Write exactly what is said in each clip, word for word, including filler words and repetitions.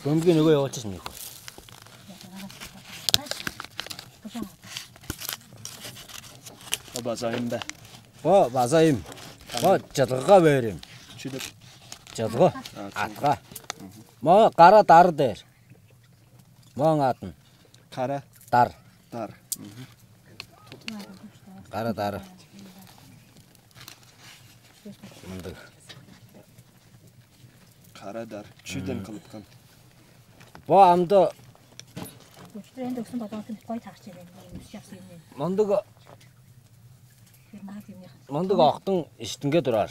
Көмген өгөй очуш мыйкы. Базайым да. Бо базайым. Бо чыдыгга берим. Чүдүп. Чыдыгы. Атка. Ма кара дары дээр. Моң атын. Кара. Дар. Дар. Кара дары. Мындыг. Кара дар. Чүден кылыпкан. Бо амды Учтурен доксун бодоотун кой таарчы мен. Мындыг. Мындыг октуң иштинге турар.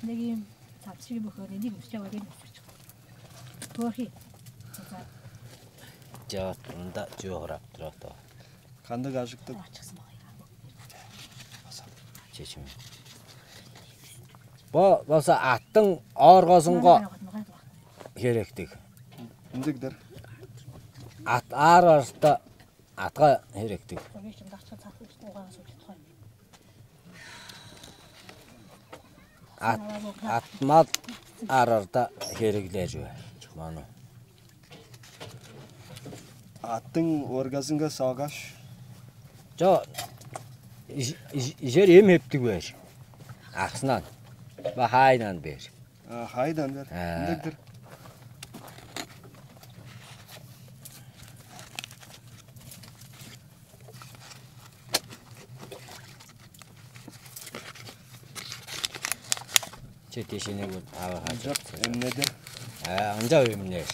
Неге сапчы бөхөр не дим учча барин. Көрхи. Жаат мында жуурап турат. Кандыг ажыктык? Чечим. Бо болса аттың ооргозунга херектиг. Ындыгдыр. Ат аар арта атка херектиг. Ат ат мал арарда хереглер чүве. Маны. Аттың оргазынга сагаш. Жо ижер эм эптиг бээр. Аксынан ба хайнан бээр. А хайдан бер. Ындыгдыр. Четешине вот ава Ынчап эмнедир? А ынча эмнер.